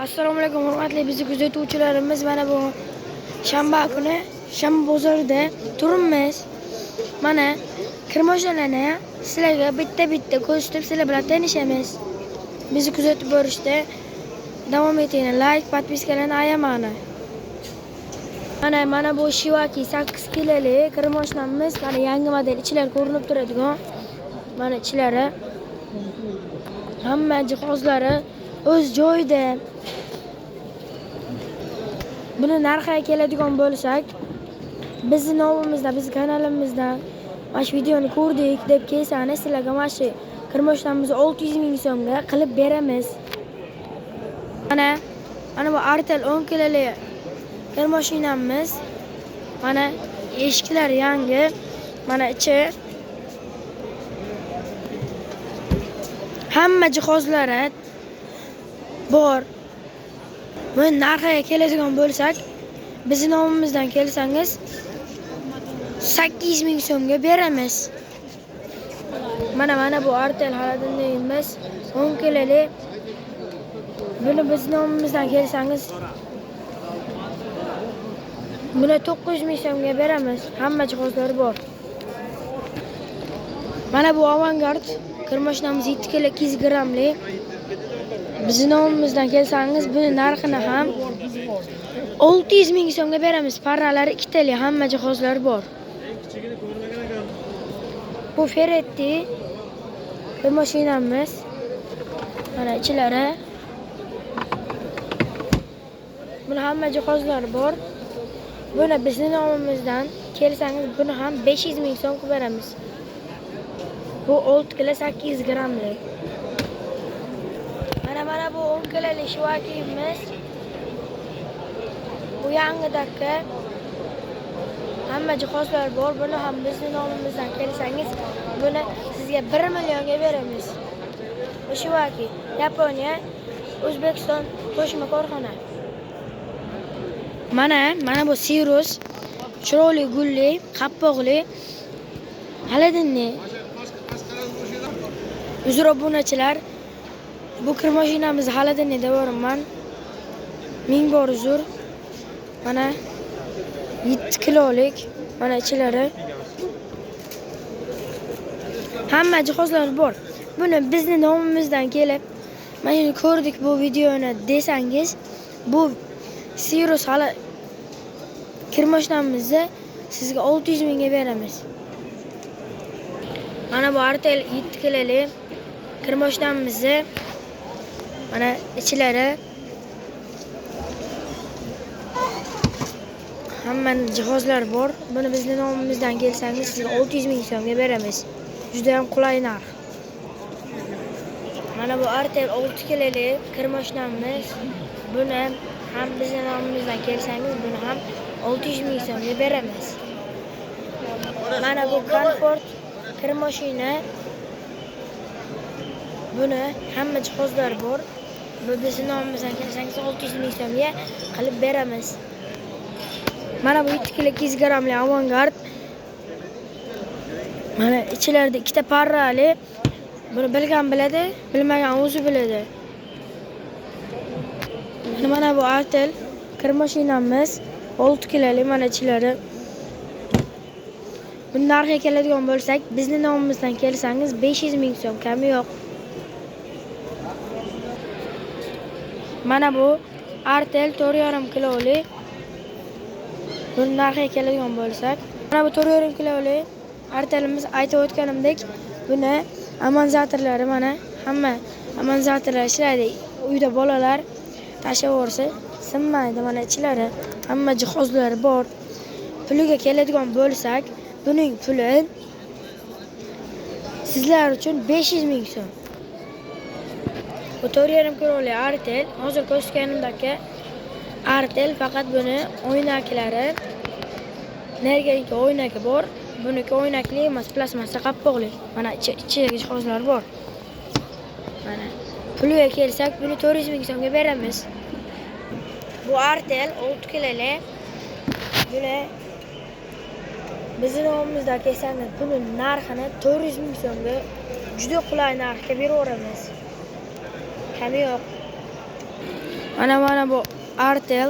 Assalomu alaykum hurmatli bizni kuzatuvchilarimiz. Mana bu shanba kuni shanba bozorida turibmiz. Mana kirmoshlarni sizlarga bitta-bitta ko'rsatib sizlar bilan tanishamiz. Bizni kuzatib borishda davom etinglar. Like, podpiskalarni ayamani. Mana bu Shivaki 8 kilolik kirmoshnamiz. Mana yangi model ichilari ko'rinib turadigan. Mana ichlari. Hamma jihozlari o'z joyida. Buni narxiga keladigan bo'lsak, bizni nomimizdan, bizni kanalimizdan mana shu videoni ko'rdik deb kelsangiz, sizlarga mana shu kirmoshnamizni 600 ming so'mga qilib beramiz. Mana bu Artel 10 kilolik kirmoshinamiz. Mana eshiklar yangi, mana ichi. Hamma jihozlari bor. Buni narxiga keladigan bo'lsak, bizni nomimizdan kelsangiz 800 ming so'mga beramiz. Mana bu Artel xolodilnikimiz 10 kilolik. Buni bizni nomimizdan kelsangiz buni 900 ming so'mga beramiz. Hamma jihozlari bor. Mana bu Avangard kirmoshinamiz 7 kilo 200 grammlik. Bizni nomimizdan kelsangiz buni narxini ham 600 ming so'mga beramiz. Parralari ikkitali, hamma jihozlari bor. Bu Ferretti kirmoshinamiz. Mana ichlari. Buni hamma jihozlari bor. Buni bizni nomimizdan kelsangiz buni ham 500 ming so'm qilib beramiz. Bu 6 kilo 800 grammlik. Mana bu 10 kilolik shivakimiz. Bu yangi dakka. Hamma jihozlar bor. Buni ham bizni nomimizdan kelsangiz buni sizga 1 millionga beramiz. Bu Shivaki, Yaponiya, O'zbekiston qo'shma korxona. Mana bu Sirius chiroyli gulli, qappoqli, xolodilnik. Uzr obunachilar, bu kirmashinamizni xolodilnik deb yuboribman. Ming bor uzr. Mana 7 kilolik, mana ichlari. Hamma jihozlar bor. Buni bizni nomimizdan kelib, mana shuni ko'rdik bu videoni desangiz, bu Sirius hali kirmashinamizni sizga 600 mingga beramiz. Mana bu Artel 7 kilolik kirmashinamizni mana ichlari. Hamma jihozlar bor. Buni bizni nomimizdan kelsangiz sizga 600 ming so'mga beramiz. Juda ham qulay narx. Mana bu Artel 6 kilolik kirmashinamiz. Buni ham bizni nomimizdan kelsangiz buni ham 600 ming so'mga beramiz. Mana bu Comfort kirmashina. Buni hamma jihozlar bor. Bu bizni nomimizdan kelsangiz 600 ming so'mga qilib beramiz. Mana bu 7 kilo 200 grammli Avangard. Mana ichlarida ikkita parrali. Buni bilgan biladi, bilmagan o'zi biladi. Mana bu Artel kirmashinamiz 6 kilolik, mana ichlari. Buni narxiga keladigan bo'lsak, bizni nomimizdan kelsangiz 500 ming so'm, kami yo'q. Mana bu Artel 4,5 kilolik. Buni narxiga keladigan bo'lsak, mana bu 4,5 kilolik Artelimiz, aytib o'tganimdek, buni amonzatorlari, mana hamma amonzatorlar ishlaydi. Uyda bolalar tashlab yuborsa sinmaydi. Mana ichlari, hamma jihozlari bor. Puliga keladigan bo'lsak, buning puli sizlar uchun 500 ming so'm. Bu 4,5 kilolik Artel, hozir ko'rsatganimdek Artel, faqat buni o'ynaklari, Nerganiki o'ynaki bor, buniki o'ynakli emas, plastmassa qappoqli. Mana ichidagi jihozlar bor. Mana puliga kelsak, buni 400 ming so'mga beramiz. Bu Artel 6 kilolik. Buni bizni nomimizdan kelsangiz, buni narxini 400 ming so'mga juda qulay narxga beraveramiz. Kami yo'q. Mana bu Artel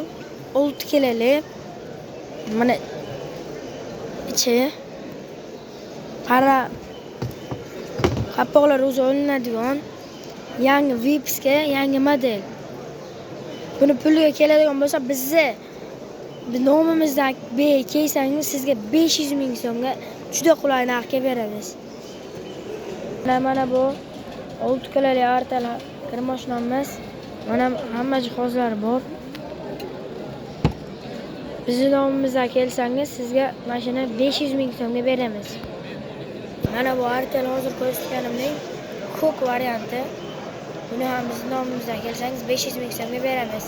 6 kiloli. Mana ichi qara qapoqlar o'zi olinadigan yangi Vipska yangi model. Buni puliga keladigan bo'lsa, bizni nomimizdan kelsangiz sizga 500 ming so'mga juda qulay narxga beramiz. Mana bu 6 kiloli Artel kir mashinamiz. Mana hamma jihozlar bor. Bizni nomimizdan kelsangiz sizga mashina 500 ming so'mga beramiz. Mana bu Artel hozir ko'rsatganimning ko'k varianti. Buni ham bizni nomimizdan kelsangiz 500 ming so'mga beramiz.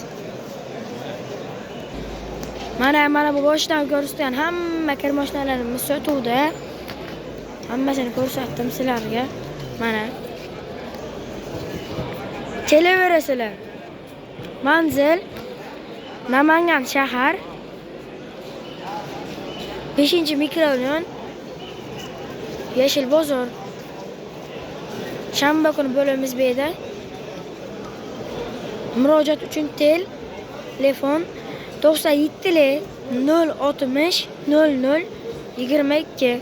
Mana bu boshidan ko'rsatgan hamma kir mashinalarimiz sotuvda. Hammasini ko'rsatdim sizlarga. Mana. Kelaverasizlar. Manzil Namangan shahar 5 mikrorayon Yashil bozor. Shanba kuni bo'lamiz bu yerda. Murojaat uchun telefon 97 060 00 22.